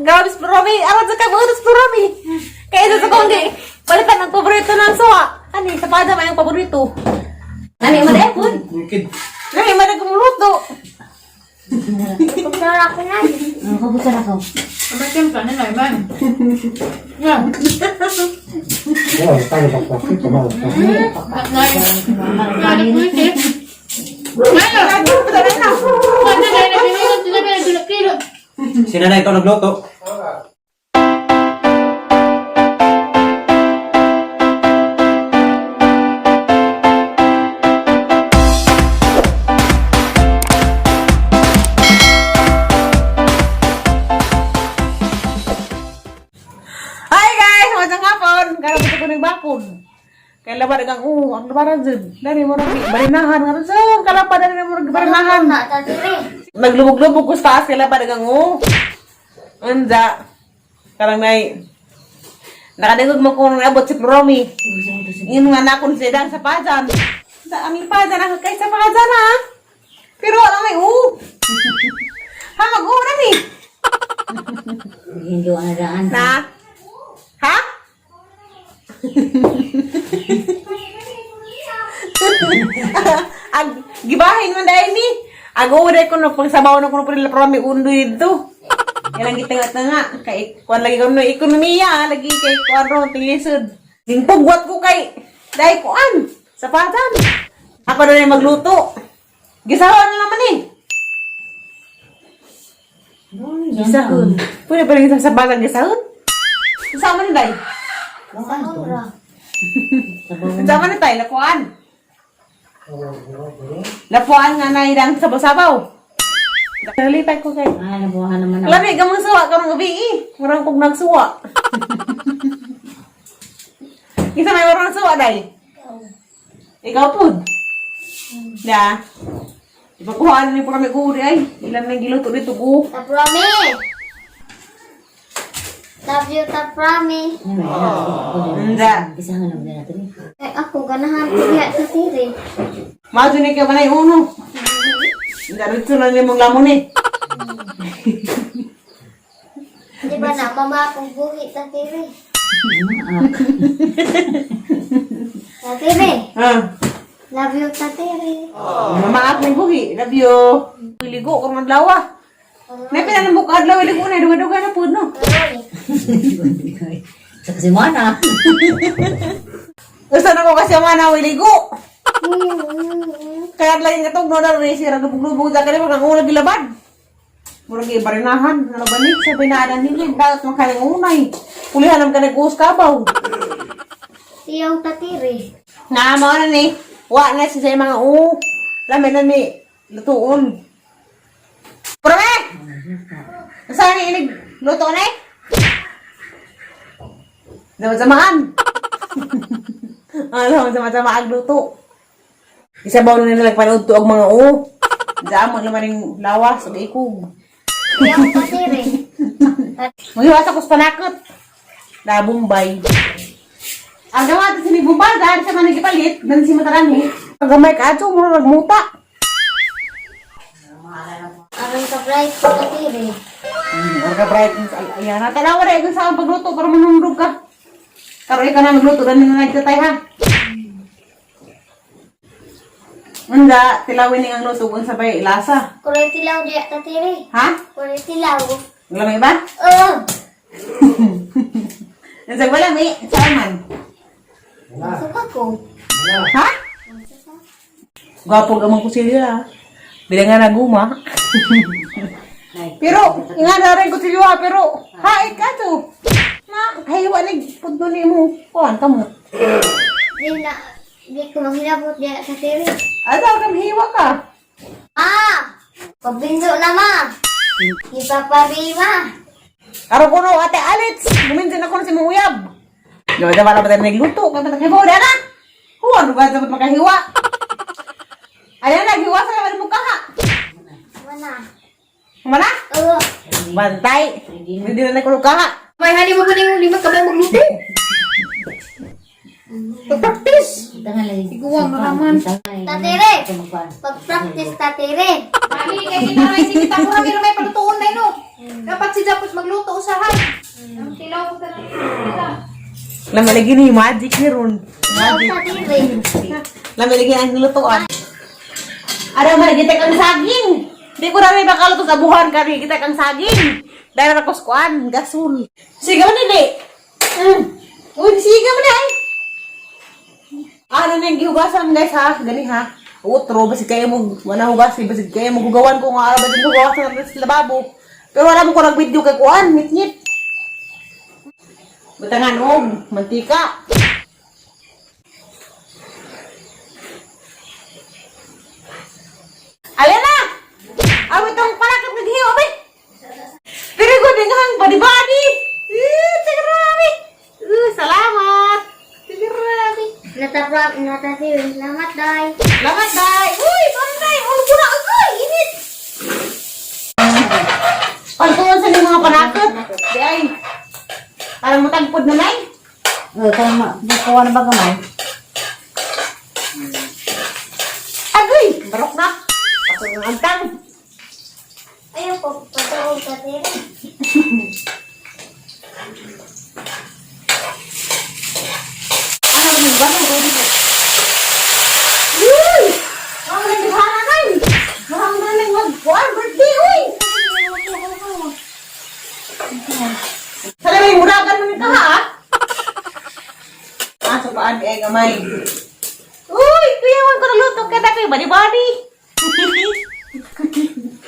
Grabe si Romy. Aron sa kabuto si Romy. Kaya isa sa kong palitan ang paborito ng suwa. Ani, sa pada may ang paborito. Nani man eh, pud. Bukid. Nani man ang gumuluto. Kutsara ko na. Ang kabutan ako. Abay, timpla na lang, man. Yeah. Oh, tayo pa pa. Ito ba? Sino na ikaw nagluto? Hi guys! Magandang hapon! Karapit ko ng bakod. Kaya laban ang ang labaran dyan. Dari mo rin, barinahan nga rin dyan. Kalapa dari mo rin barinahan. Na, tatiri. Naglubog-lubog ko sa taas, kaya laban ang Unja. Karang nay. Nakadagog mo kung abot si Romy. Yun nga na akong sedang sa pajan. Sa ang pajan ako kay sa pajan ha. Pero wala may u. Ha mag na ni. Hindi ko na daan. Na? Ha? Ag gibahin man dahil ni. Ag uray ko no pagsabaw na ko no pala prami undoy dito. Yan ang gitanga-tanga kay kuan lagi ko no ekonomiya lagi kay kuan ro tinglisod. Singpugwat ko kay dai kuan sa patan. Ako na rin magluto. Gisawan na naman eh. Gisahon. Pwede pa rin sa batang gisahon? Sama ni Day. Sahura. Sama ni Tay, lapuan. Lapuan nga na irang sabaw-sabaw. Nalipay ko kay. Ah, nabuha naman ako. Lami ka mong suwa karong gabi eh. Murang kog nagsuwa. Isa may murang suwa, Day. Ikaw pud. Da. Ipakuhaan ni pura may guri ay. Ilan na giluto dito ko. Taprami. Love you, taprami. Unja. Isahan naman natin eh. Ay, ako, ganahan ko diha tatiri. Majo ni kay manay uno. Diretso na nimong lamon eh. Di ba na, mama akong buhi tatiri. Tatiri. Ah. Love you, tatiri. Mama ak ning buhi. Love you. Ligo karong adlaw ah. Nay pinanambok adlaw ligo na duga-duga na pud no. Ay, Sa kasimana. Gusto na ko kasi mana ligo. Kaya lagi nga tugno na rin sira lubog-lubog sa kanya mga una gilabad. Murag ibarinahan, ano ba ni sa binaanan nila dagat man kanang unay. Pulihan ang kanang uus kabaw. Siyaw tatiri. Na mao na ni. Wa na siya sa mga u. Lami na ni lutuon. Prome! Saan ni inig luto na eh? Sama-samaan. Ano, sama-sama ang luto. Isabaw na nila panood to ang mga u. Daan mo naman yung lawas ug ikog. Siyaw tatiri. Magiwas ako sa panakot. Na Bombay. Ang gawa sa ni Bombay, dahil sa mga nagipalit, dan si Matarani. Ang gamay ka, ato, mura nagmuta. Aron ka bright ko tatiri. Mura ka bright. Ayan, natanawa rin kung saan pagluto para manundog ka. Karoy ka na magluto, dahil na nagtatay ha. Unda, tilawin ni ang luto kung sabay lasa. Kulay tilaw diha tatiri. Ha? Kulay tilaw. Lamay ba? Oh, Nasa wala may, saan man? suka ko. Ha? Gwapo gamang ko sila. Bilang nga naguma. Pero, nga na rin ko sila, pero, haik ka to. Ma, hayiwa ni, pudno ni mo. Kuhan ka mo. Di na, di ko manghilabot diha tatiri. Asa ka hiwa ka? Ah! Pabindo na ma! Ipaparima! Karo kuno, ate Alex, guminsin ako na si mong uyab. Gawa na pala ba tayo nagluto? Kaya ba tayo na? Huwan, rugan sa makahiwa. Ayan, naghiwa sa laman mo kaha. Wala. Kumana? Oo. Bantay. Hindi na nakulog kaha. May hali mo ba na yung lima kamay magluto? Pag-practice. Tangan lagi. Iguang raman. Tatire. Pag-practice tatire. Mami, kay kinaray si kita ko rami may palutuon na no. Dapat si Japos magluto usahay. Ang tilaw ko tanang sila. Lami lagi ni magic ni ron. Ikaw tatire. Lami lagi ang nilutuan. Ara man kita kang saging. Di ko rami makaluto sa buhan kami kita kang saging. Dahil ako kuan gasol. Sige man di. Uy, sige man ay. Ano na yung gihugasan guys ha? Gani ha? Utro, basig kayo mo, wala hugas, basig kayo mo gugawan ko nga araw, basig hugasan na sa lababo. Pero wala mo ko nag-video kay kuan, ngit-ngit. Butangan og, mantika. Alin na! Aw, itong palakap naghiyo, abi! Very good, ang body-body! Eh, Tigrami! Eh, salamat! Tigrami! Natapra, natatire. Salamat, day. Salamat, day! Uy, panday! Uy, pura! Uy, init! Pagtuon sa mga panakot. Di ay, parang matagpod na nay. Oh, tama. Makuha na ba gamay? Agoy! Barok na! Ako ng antang. Ayaw po, patuog tatire. Ano, nagbago ko dito. Uy! Mga nagdihana nay! Mga nang mag-kuan birthday, uy! Sana may muragan man ka ha? Ah, sa paan kay gamay. Uy, kuya, wag ko naluto ka na kay body body.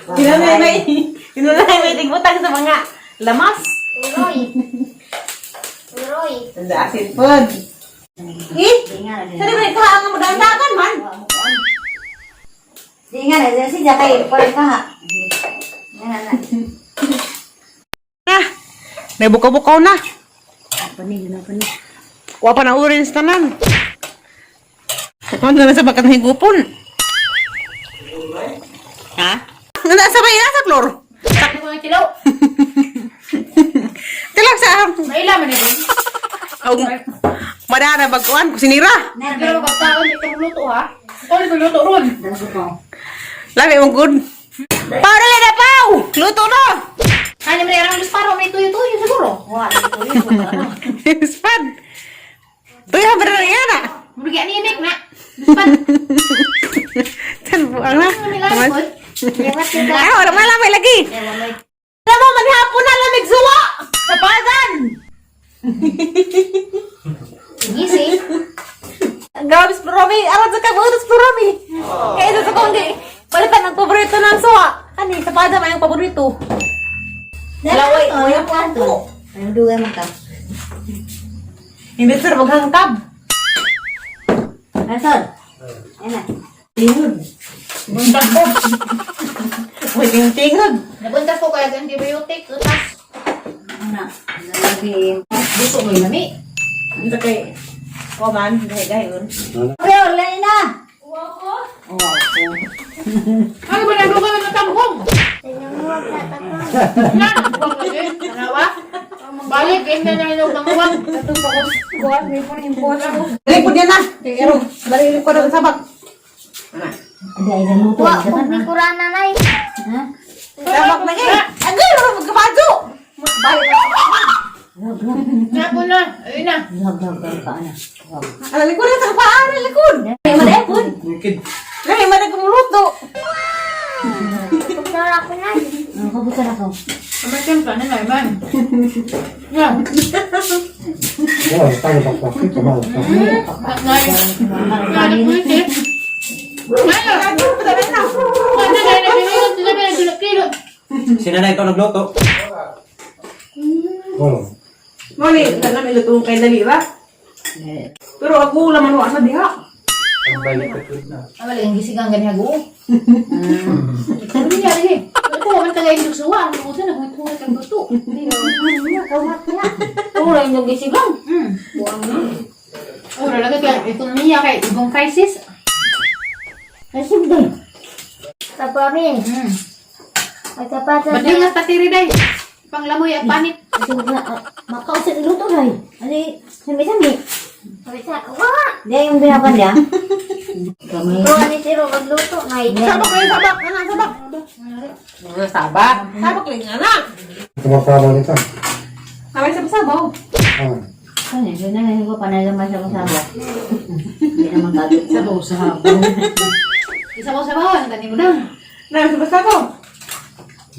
Tinanay may, tinanay may tigbutang sa mga lamas. Uroy. Uroy. Tanda asin pod. Eh, Di nga na. sana may ka nga magandagan man. Di nga na. Sige, kay parang ka ha. Nga na. Na, nabukaw-bukaw na. Pani, gina pani. Wa pa na orange tanan. Ano na sa bakat ng higupon? Ha? Nasa ba sa floor? Ano mga tilaw? Tilaw sa Maila man ito. Og madara bagkuan kusinira. Pero pagkaon di ka magluto ha. Ikaw di magluto ron. Dalago ko. Lami mong good. Pao na na pao. Luto na. Ano man ang paro may tuyo-tuyo siguro. Wa, tuyo, wala. Spad. Tuyo ba na yan ah? Murgi animik na. Luspan. Tan buang na. Ano may lalim Lewat kita. Ah, wala man lamay lagi. Alam mo, maghapon na lamig suwa. Sa pasan. Gisi. Grabe sa Romy. Aron sa kabuto sa Romy. Kaya isa sa kong di. Palitan ang paborito ng suwa. Ani, sa pada may ang paborito. Laway, Laway, wala po. Ano dugay man ka? Hindi sir, maghangtab. Ano sir? Ayan na. Lihod. Buntas ko. Pwede yung tingog. Nabuntas ko kaya antibiotic. Utas. Ano? Lagi. Luto mo yun, lami. Ito kay... Koman, gahi-gahi yun. Okay, wala na. Wow. Ano ba nagluto ng tambong? Tinanguwag na tapos. Yan! Tanawa? Balik, eh, na nahinog ng uwag. Dali po niya na. Pero, balik ko na sa sabak. Ada ay naluto. Wa, pagbikurana na Ha? Sabak na eh. Agay, wala magkabajo. Balik na. Wag lang. Napo na. Ayun na. Wag lang ka pa ana. Wag. Ang likod na sa paan, ang likod. Ay, malay po. Lahi, man nagkumuluto. Pagkara ko na. Ang kabutan ako. Kamachan pa na naman. Yan. Oh, tayo pagpapit, kumain. Nay. Nay, pwede. Nay, ano na na kilo. Sino na ikaw nagluto? Oh. Mali, sana may lutong kay dali ba? Pero ako laman wa sa diha. Ang balik ko na. Ah, wala yung gisigang gani hago. Ano niya rin eh. Ito, man tagay yung suwa. Ang usa naghutuwa kang luto. Ura yung gisigang. Ura lagi kay ekonomiya kay ibang crisis. Kasi din. Tapamin. Ay kapata. Ba't yung patiri day? Panglamoy at panit. Kasi makausap iluto day. Ano sami-sami. Sabi sa, wa! Di yung binakan niya. Kamay. Kuha ni Siro magluto ngay. Sabak kayo, sabak. Anak, sabak. Mga sabak. Sabak lang, anak. Kumakawa nito. Sabay sa sabaw. Ah. Ano, yun na ngayon ko, panalaman sa kasama. Hindi naman kagit. Sabaw sa hapon. Isa ko sabaw, ang gani mo na. Nang sa sabaw.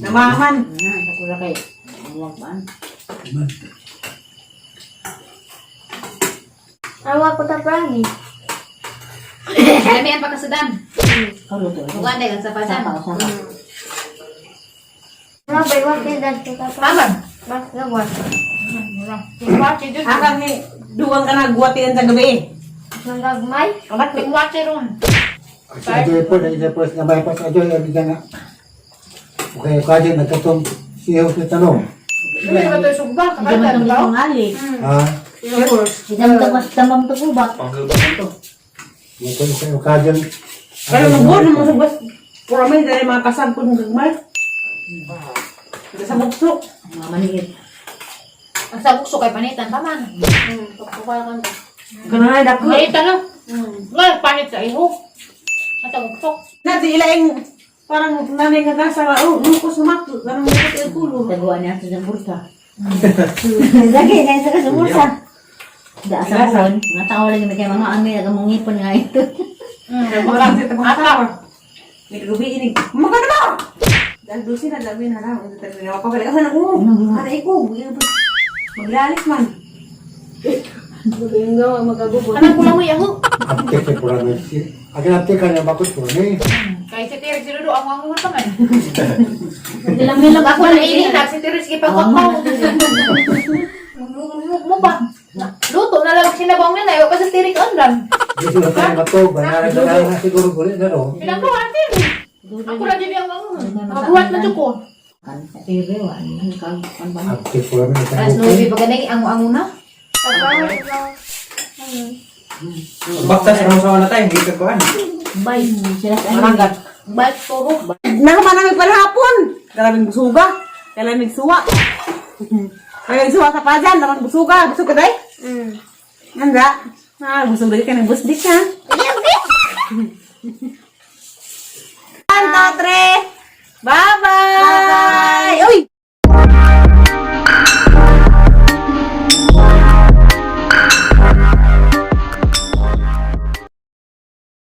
Namaman. Ano, sa kula kay. Huwag paan. Awa ko ta prami. Dami ang pagkasadan. Kaluto. Mukha na sa pasan. Sapa, sapa. Wala ba iwan kay dad ko ta prami. Tama. Bas gawa. Watch it. Akang ni duwang ka na guwatian sa gabi eh. Nagagmay. Anak, Watch it ron. Si Ajoy po, na po, na may pa sa Ajoy, abi nga. Okay, kajo nagkatong siyo sa tanong. Hindi ba ito sugba? Hindi man itong isang ali. Ha? Hindi man itong tamam ito kubak. Panggabahan to. Mukha kayo kajo. Pero magbon naman sa bas. Pura may dahil mga kasag ko ng gagmay. Sa buksok. Mga maniit. Ang sabukso kay panitan pa man. Ganun na dako. Panitan no? Nga, panit sa iho. Ang sabukso. Na di ilaing parang nanay nga nasa oh nuko sumakto ganun mo sa kulo. Taguan niya sa bursa. Lagi na sa sa bursa. Da sa buhon, mga tao lagi may kay mga ami nagamungipon nga ito. Wala sa tagong May gabi ini. Magkano ba? Dahil dusin na dami na lang. Ito tayo ako pala. Ano ko? Ano ko? Maglalis man. Anang kulang mo yaho. Apte kay pura may si. Akin apte kanya bakit po ni. Kay si Terry sinudo ang ang pa man. Ilang-ilang Ako na ili na si Terry sige pagwakaw. Mo ba? Luto na lang sinabang na na pa sa Terry kaundan. Di sila tayo mato, banara na siguro guli na ro. Pinagawa natin. Ako lang din ang ang. Mabuhat na ko. Kan sa TV wa ano kag kan ba? Apte pura may Alas 9 pa ganay ang ang una. Baktas sa sa na tayo, hindi ka kuhan. Bay sila sa ano. Maranggat. Balik turo. Nakaman namin pala hapon. Kalaming busuga. Kalaming suwa. Kalaming suwa sa pajan. Naman busuga. Busog ka day? Nanda. Ah, busog lagi ka ng busdik ha.